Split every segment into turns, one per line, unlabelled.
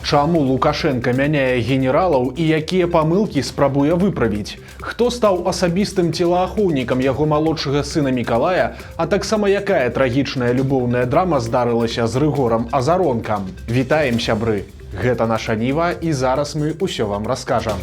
Чаму Лукашэнка мяняе генералаў і якія памылкі спрабуе выправіць? Хто стаў асабістым целаахоўнікам яго малодшага сына Мікалая, а таксама якая трагічная любоўная драма здарылася з Рыгорам Азаронкам? Вітаем, сябры! Гэта «Наша Ніва», і зараз мы ўсё вам раскажам.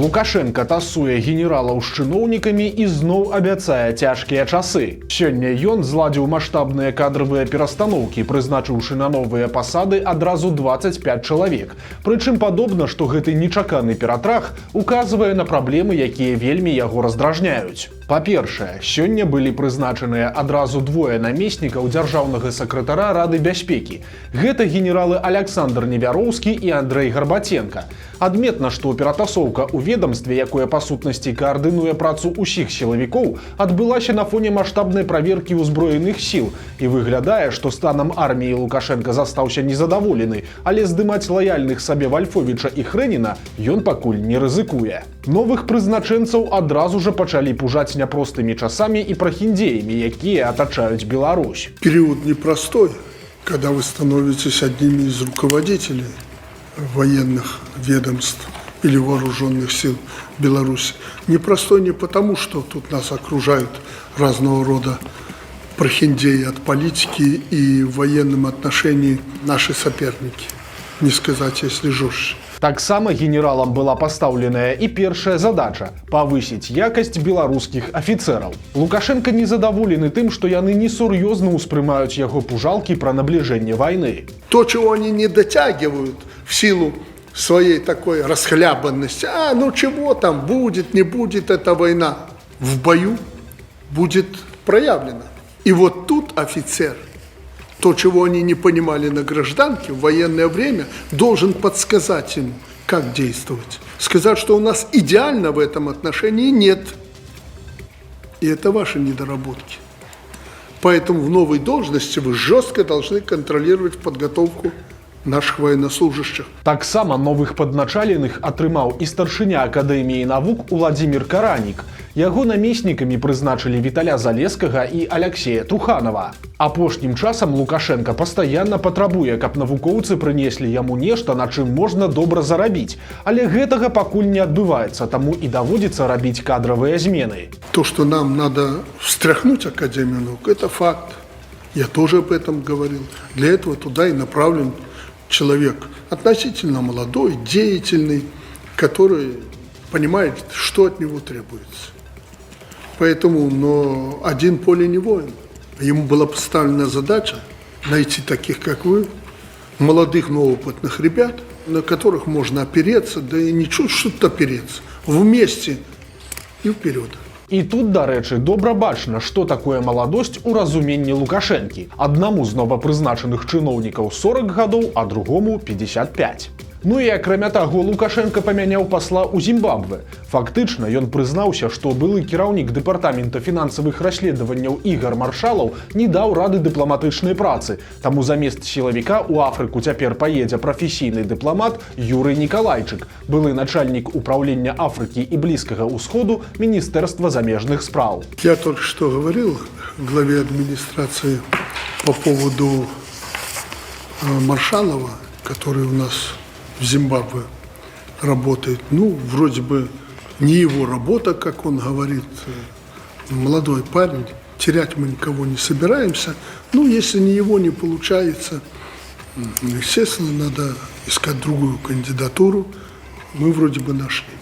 Лукашэнка тасуе генералаў з чыноўнікамі і зноў абяцае цяжкія часы. Сёння ён зладзіў маштабныя кадравыя перастаноўкі, прызначыўшы на новыя пасады адразу 25 чалавек. Прычым падобна, што гэты нечаканы ператрах указвае на праблемы, якія вельмі яго раздражняюць. Па-першае, сёння былі прызначаныя адразу двое намеснікаў дзяржаўнага сакратара Рады бяспекі. Гэта генералы Аляксандр Невяроўскі і Андрэй Гарбаценка. Адметна, што ператасоўка ў ведомстве, якое па сутнасці каардынуе працу ўсіх сілавікоў, адбылася на фоне маштабнай праверкі ўзброеных сіл. І выглядае, што станам арміі Лукашэнка застаўся незадаволены, але здымаць лаяльных сабе Вальфовіча і Хрэніна ён пакуль не рызыкуе. Новых прызначэнцаў адразу жа пачалі пужаць няпростымі часамі і прахіндзеямі, якія атачаюць Беларусь.
Период непростой, когда вы становитесь одними из руководителей военных ведомств или вооруженных сил Беларуси. Непростой не потому, что тут нас окружают разного рода прохиндеи от политики и в военном отношении наши соперники, не сказать, если жестче.
Таксама генералам была пастаўленая і першая задача — павысіць якасць беларускіх афіцэраў. Лукашэнка незадаволены тым, што яны несур'ёзна ўспрымаюць яго пужалкі пра набліжэнне вайны.
То, чего они не дотягивают в силу своей такой расхлябанности, а ну чего там, будет, не будет эта война, в бою будет проявлено. И вот тут офицер, то, чего они не понимали на гражданке, в военное время, должен подсказать им, как действовать. Сказать, что у нас идеально в этом отношении нет. И это ваши недоработки. Поэтому в новой должности вы жестко должны контролировать подготовку наших военнослужащих.
Таксама новых падначаленых атрымаў і старшыня Акадэміі навук Уладзімир Каранік. Яго намеснікамі прызначылі Віталя Залескага і Аляксея Труханова. Апошнім часам Лукашэнка пастаянна патрабуе, каб навукоўцы прынеслі яму нешта, на чым можна добра зарабіць. Але гэтага пакуль не адбываецца, таму і даводзіцца рабіць кадравыя змены.
То, что нам надо встряхнуть Академию наук, это факт. Я тоже об этом говорил. Для этого туда и направлен человек относительно молодой, деятельный, который понимает, что от него требуется. Поэтому, но один поле не воин. Ему была поставлена задача найти таких, как вы, молодых, но опытных ребят, на которых можно опереться, да и не чуть что-то опереться, вместе и вперед.
І тут, дарэчы, добра бачна, што такое маладосць у разуменні Лукашэнкі. Аднаму з новапрызначаных чыноўнікаў 40 гадоў, а другому 55. Ну і акрамя таго, Лукашэнка памяняў пасла ў Зімбабве. Фактычна ён прызнаўся, што былы кіраўнік дэпартамента фінансавых расследаванняў Ігар Маршалаў не даў рады дыпламатычнай працы. Таму замест сілавіка ў Афрыку цяпер паедзе прафесійны дыпламат Юрый Нікалайчык, былы начальнік упраўлення Афрыкі і Блізкага Усходу Міністэрства замежных спраў.
Я только что говорил главе администрации по поводу Маршалова, который у нас в Зимбабве работает. Ну, вроде бы не его работа, как он говорит, молодой парень, терять мы никого не собираемся. Ну, если не его не получается, естественно, надо искать другую кандидатуру. Мы вроде бы нашли.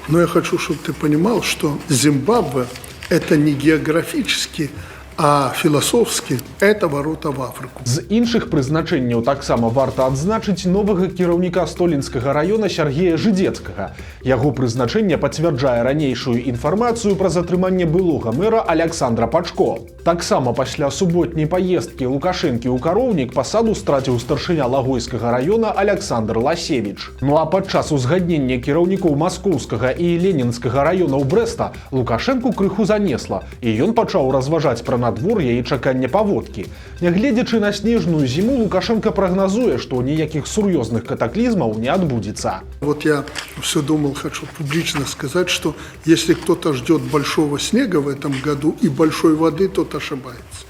Но я хочу, чтобы ты понимал, что Зимбабве – это не географически, а философски это ворота в Африку.
З іншых прызначэнняў таксама варта адзначыць новага кіраўніка Столінскага раёна Сяргея Жыдзецкага. Яго прызначэнне пацвярджае ранейшую інфармацыю пра затрыманне былога мэра Аляксандра Пачко. Таксама пасля суботняй паездкі Лукашэнкі ў Кароўнік пасаду страціў старшыня Лагойскага раёна Аляксандр Ласевіч. Ну а падчас узгаднення кіраўнікоў Маскоўскага і Ленінскага раёнаў Брэста Лукашэнку крыху занесла, і ён пачаў разважаць пра надвор'е і чаканне паводкі. Нягледзячы на снежную зіму, Лукашэнка прагназуе, што ніякіх сур'ёзных катаклізмаў не адбудзецца.
Вот я все думал, хочу публично сказать, что если кто-то ждет большого снега в этом году и большой воды, тот ошибается.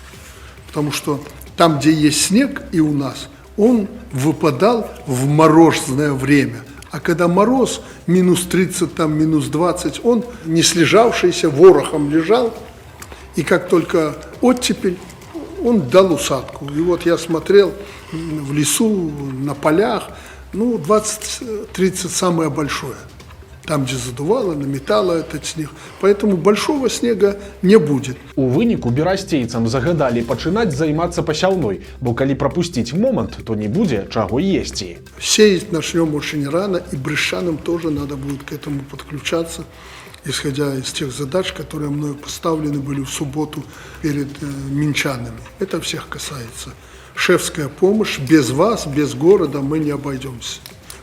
Потому что там, где есть снег и у нас, Он выпадал в морозное время. А когда мороз, минус 30, там, минус 20, он не слежавшийся, ворохом лежал. И как только оттепель, он дал усадку. И вот я смотрел в лесу, на полях, ну, 20-30 самое большое. Там, где задувало, наметало этот снег. Поэтому большого снега не будет.
У выніку берасцейцам загадалі пачынаць займацца пасяўной, бо калі прапусціць момант, то не будзе чаго есці.
Сеять начнем очень рано, и брестчанам тоже надо будет к этому подключаться, исходя из тех задач, которые мною поставлены были в субботу перед минчанами. Это всех касается. Шефская помощь, без вас, без города мы не обойдемся.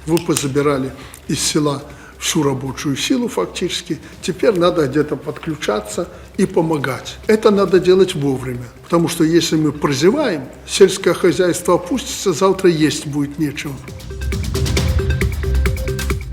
Вы позабирали из села всю рабочую силу фактически, теперь надо где-то подключаться и помогать. Это надо делать вовремя, потому что если мы прозеваем, сельское хозяйство опустится, завтра есть будет нечего.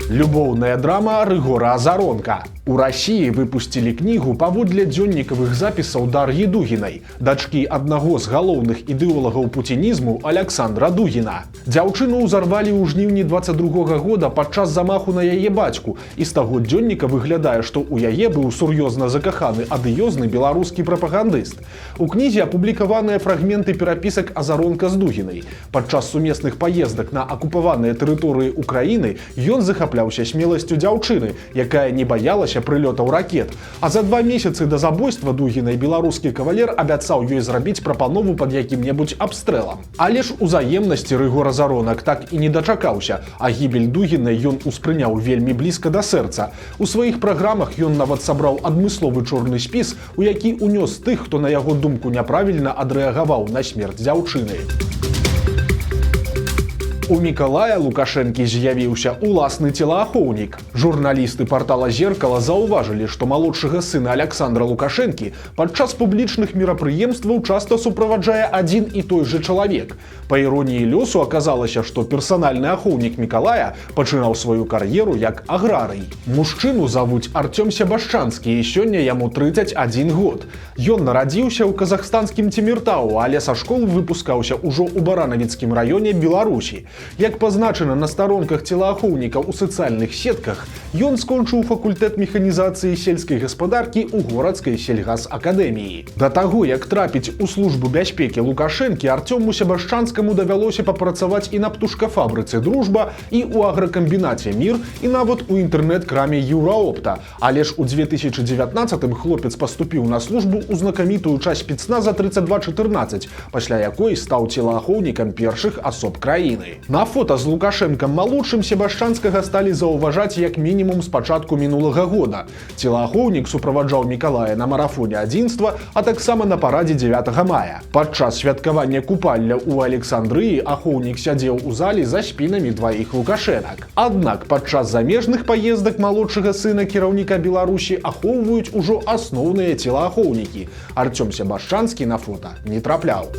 Любоўная драма Рыгора Азаронка. У Расіі выпусцілі кнігу паводле дзённікавых запісаў Дар'і Дугінай, дачкі аднаго з галоўных ідэолагаў пуцінізму Аляксандра Дугіна. Дзяўчыну ўзарвалі ў жніўні 22 года падчас замаху на яе бацьку. І з таго дзённіка выглядае, што ў яе быў сур'ёзна закаханы адыёзны беларускі прапагандыст. У кнізе апублікаваныя фрагменты перапісак Азаронка з Дугінай. Падчас сумесных паездак на акупаваныя тэрыторыі Украіны ён захапляўся смеласцю дзяўчыны, якая не баялася прылётаў ракет. А за 2 месяцы да забойства Дугінай беларускі кавалер абяцаў ёй зрабіць прапанову пад якім-небудзь абстрэлам. Але ж узаемнасці Рыгор Азаронак так і не дачакаўся, а гібель Дугінай ён успрыняў вельмі блізка да сэрца. У сваіх праграмах ён нават сабраў адмысловы чорны спіс, у які унёс тых, хто, на яго думку, няправільна адрэагаваў на смерць дзяўчыны. У Мікалая Лукашэнкі з'явіўся уласны целаахоўнік. Журналісты партала «Зеркала» заўважылі, што малодшага сына Аляксандра Лукашэнкі падчас публічных мерапрыемстваў часта суправаджае адзін і той жа чалавек. Па іроніі лёсу аказалася, што персанальны ахоўнік Мікалая пачынаў сваю кар'еру як аграрый. Мужчыну завуць Арцём Сябашчанскі, і сёння яму 31 год. Ён нарадзіўся ў казахстанскім Цеміртау, але са школы выпускаўся ўжо ў Баранавіцкім раёне Беларусі. Як пазначана на старонках целаахоўніка ў сацыяльных сетках, ён скончыў факультэт механізацыі сельскай гаспадаркі ў горадскай сельгасакадэміі. Да таго, як трапіць у службу бяспекі Лукашэнкі, Арцёму Сябашчанскаму давялося папрацаваць і на птушкафабрыцы «Дружба», і ў агракамбінаце «Мір», і нават у інтэрнэт-краме «Еўраопта». Але ж у 2019 хлопец паступіў на службу ў знакамітую часць спецназа 3214, пасля якой стаў целаахоўнікам першых асоб краіны. На фота з Лукашэнкам малодшым Сябашчанскага сталі заўважаць як мінімум з пачатку мінулага года. Целаахоўнік суправаджаў Мікалая на марафоне адзінства, а таксама на парадзе 9 мая. Падчас святкавання Купалля ў Александрыі ахоўнік сядзеў у залі за спінамі дваіх Лукашэнак. Аднак падчас замежных паездак малодшага сына кіраўніка Беларусі ахоўваюць ужо асноўныя целаахоўнікі. Арцём Сябашчанскі на фота не трапляў.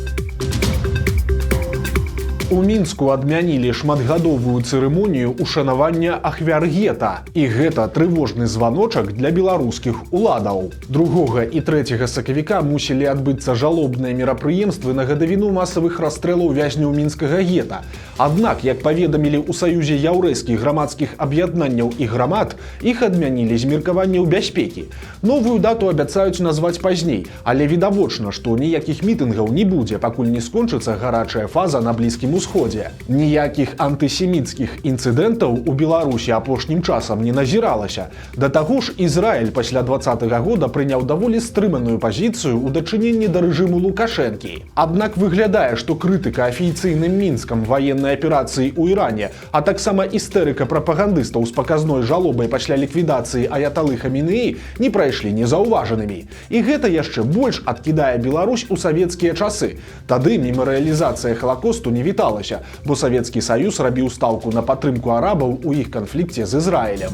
У Мінску адмянілі шматгадовую цырымонію ушанавання ахвяр гета. І гэта трывожны званочак для беларускіх уладаў. 2 і 3 сакавіка мусілі адбыцца жалобныя мерапрыемствы на гадавіну масавых расстрэлаў вязняў мінскага гета. Аднак, як паведамілі ў Саюзе яўрэйскіх грамадскіх аб'яднанняў і грамад, іх адмянілі з меркаванняў бяспекі. Новую дату абяцаюць назваць пазней, але відавочна, што ніякіх мітынгаў не будзе, пакуль не скончыцца гарачая фаза на Блізкім Усходзе. Ніякіх антысеміцкіх інцыдэнтаў у Беларусі апошнім часам не назіралася. Да таго ж Ізраіль пасля 20-го года прыняў даволі стрыманую пазіцыю ў дачыненні да рэжыму Лукашэнкі. Аднак выглядае, што крытыка афіцыйным Мінскам ваеннай аперацыі ў Іране, а таксама істэрыка прапагандыстаў з паказной жалобай пасля ліквідацыі аяталы Хамінеі не прайшлі незаўважанымі. І гэта яшчэ больш адкідае Беларусь у савецкія часы. Тады мемарыялізацыя Халакосту не віталася, бо Савецкі Саюз рабіў стаўку на падтрымку арабаў у іх канфлікце з Ізраілем.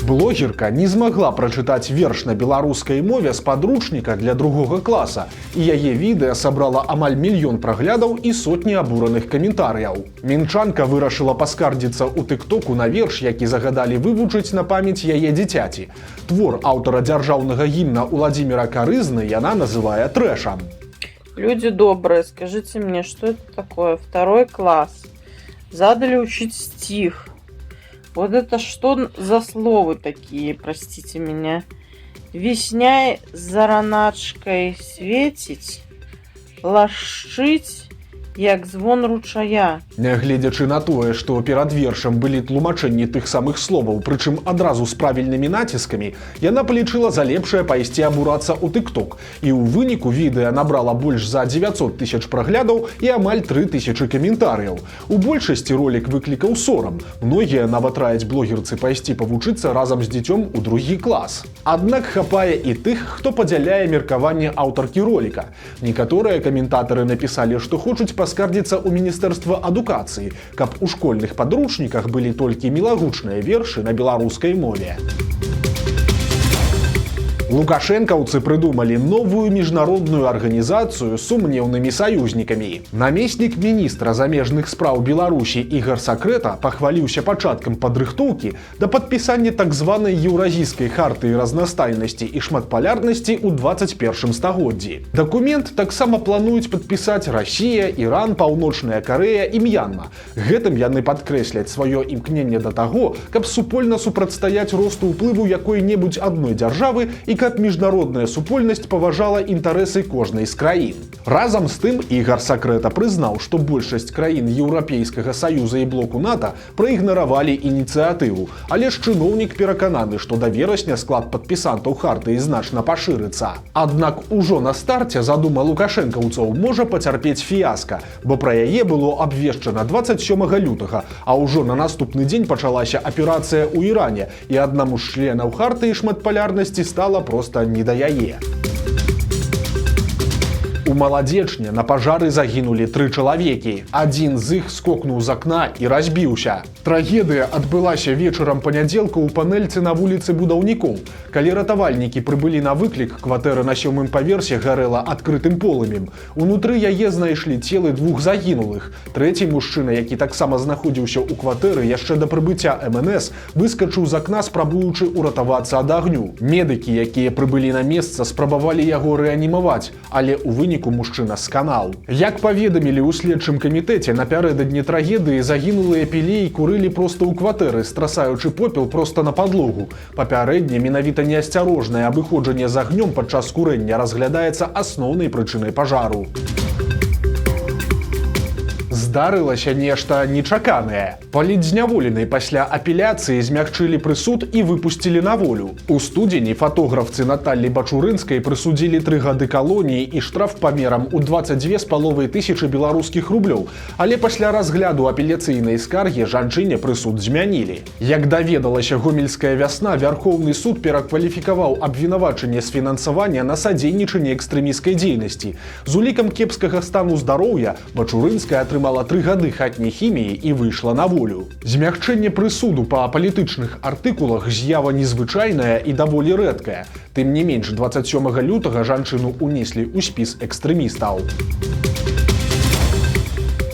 Блогерка не змагла прачытаць верш на беларускай мове з падручніка для другога класа, і яе відэа сабрала амаль мільён праглядаў і сотні абураных каментарыяў. Мінчанка вырашыла паскардзіцца ў тыктоку на верш, які загадалі вывучыць на памяць яе дзіцяці. Твор аўтара дзяржаўнага гімна Уладзіміра Карызны яна называе трэшам.
Люди добрые, скажите мне, что это такое? Второй класс. Задали учить стих. Вот это что за словы такие, простите меня? Весняй зараначкой светить, лашчыць, як звон ручая.
Нягледзячы на тое, што перад вершам былі тлумачэнні тых самых словаў, прычым адразу з правільнымі націскамі, яна палічыла за лепшае пайсці абурацца ў тыкток. І ў выніку відэа набрала больш за 900 тысяч праглядаў і амаль 3000 каментарыяў. У большасці ролік выклікаў сорам. Многія нават раяць блогерцы пайсці павучыцца разам з дзіцём у другі клас. Аднак хапае і тых, хто падзяляе меркаванне аўтаркі роліка. Некаторыя каментатары напісалі, што хочуць паскардзіцца ў міністэрства адукацыі, каб у школьных падручніках былі толькі мілагучныя вершы на беларускай мове. Лукашэнкаўцы прыдумалі новую міжнародную арганізацыю з сумнеўнымі саюзнікамі. Намеснік міністра замежных спраў Беларусі Ігар Сакрэта пахваліўся пачаткам падрыхтоўкі да падпісання так званай еўразійскай хартыі разнастайнасці і шматпалярнасці ў 21 стагоддзі. Дакумент таксама плануюць падпісаць Расія, Іран, Паўночная Карэя і М'янма. Гэтым яны падкрэсляць сваё імкненне да таго, каб супольна супрацьстаяць росту ўплыву якой-небудзь адной дзяржавы і каб міжнародная супольнасць паважала інтарэсы кожнай з краін. Разам з тым Ігар Сакрэта прызнаў, што большасць краін Еўрапейскага саюза і блоку НАТО праігнаравалі ініцыятыву, але ж чыноўнік перакананы, што да верасня склад падпісантаў хартыі значна пашырыцца. Аднак ужо на старце задума лукашэнкаўцаў можа пацярпець фіяска, бо пра яе было абвешчана 27 лютага, а ўжо на наступны дзень пачалася аперацыя ў Іране, і аднаму з членаў хартыі шматпалярнасці стала проста не да яе. У Маладзечне на пажары загінулі тры чалавекі. Адзін з іх скокнуў з акна і разбіўся. Трагедыя адбылася вечарам панядзелка ў панельцы на вуліцы Будаўнікоў. Калі ратавальнікі прыбылі на выклік, кватэра на сёмым паверсе гарэла адкрытым полымем. Унутры яе знайшлі целы двух загінулых. Трэці мужчына, які таксама знаходзіўся ў кватэры яшчэ да прыбыцця МНС, выскачыў з акна, спрабуючы ўратавацца ад агню. Медыкі, якія прыбылі на месца, спрабавалі яго рэанімаваць, але ў выніку мужчына сканаў. Як паведамілі ў следчым камітэце, напярэдадні трагедыі загінулыя пілі і курылі проста ў кватэры, страсаючы попел проста на падлогу. Папярэдне менавіта неасцярожнае абыходжанне з агнём падчас курэння разглядаецца асноўнай прычынай пажару. Здарылася нешта нечаканае. Палітзняволенай пасля апеляцыі змягчылі прысуд і выпусцілі на волю. У студзені фатографцы Наталлі Бачурынскай прысудзілі 3 гады калоніі і штраф памерам у 22,5 тысячы беларускіх рублёў. Але пасля разгляду апеляцыйнай скаргі жанчыне прысуд змянілі. Як даведалася «Гомельская вясна», Вярхоўны суд перакваліфікаваў абвінавачанне з фінансавання на садзейнічанне экстрэмісцкай дзейнасці. З улікам кепскага стану здароўя Бачурынская атрымала 3 гады хатняй хіміі і выйшла на волю. Змягчэнне прысуду па палітычных артыкулах — з'ява незвычайная і даволі рэдкая. Тым не менш, 27 лютага жанчыну унеслі ў спіс экстрэмістаў.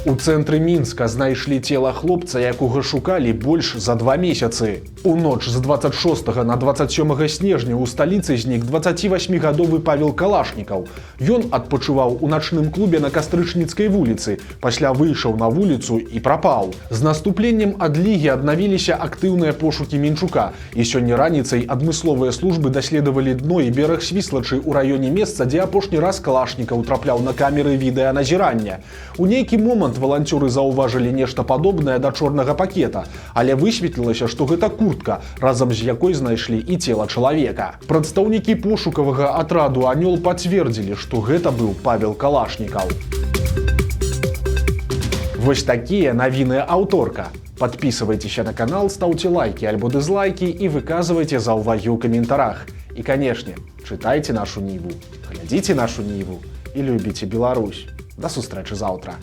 У цэнтры Мінска знайшлі цела хлопца, якога шукалі больш за 2 месяцы. У ноч з 26 на 27 снежня ў сталіцы знік 28гадовы Павел Калашнікаў. Ён адпачываў у начным клубе на Кастрычніцкай вуліцы, пасля выйшаў на вуліцу і прапаў. З наступленнем адлігі аднавіліся актыўныя пошукі мінчука. І сёння раніцай адмысловыя службы даследавалі дно і бераг Свіслачы ў раёне месца, дзе апошні раз Калашнікаў трапляў на камеры відэаназірання. У нейкі момант валанцёры заўважылі нешта падобнае да чорнага пакета, але высветлілася, што гэта куртка, разам з якой знайшлі і цела чалавека. Прадстаўнікі пошукавага атраду «Анёл» пацвердзілі, што гэта быў Павел Калашнікаў. Вось такія навіны аўторка. Падпісвайцеся на канал, стаўце лайкі альбо дызлайкі і выказвайце заўвагі ў каментарах. І, канешне, чытайце «Нашу Ніву», глядзіце «Нашу Ніву» і любіце Беларусь. Да сустрэчы заўтра.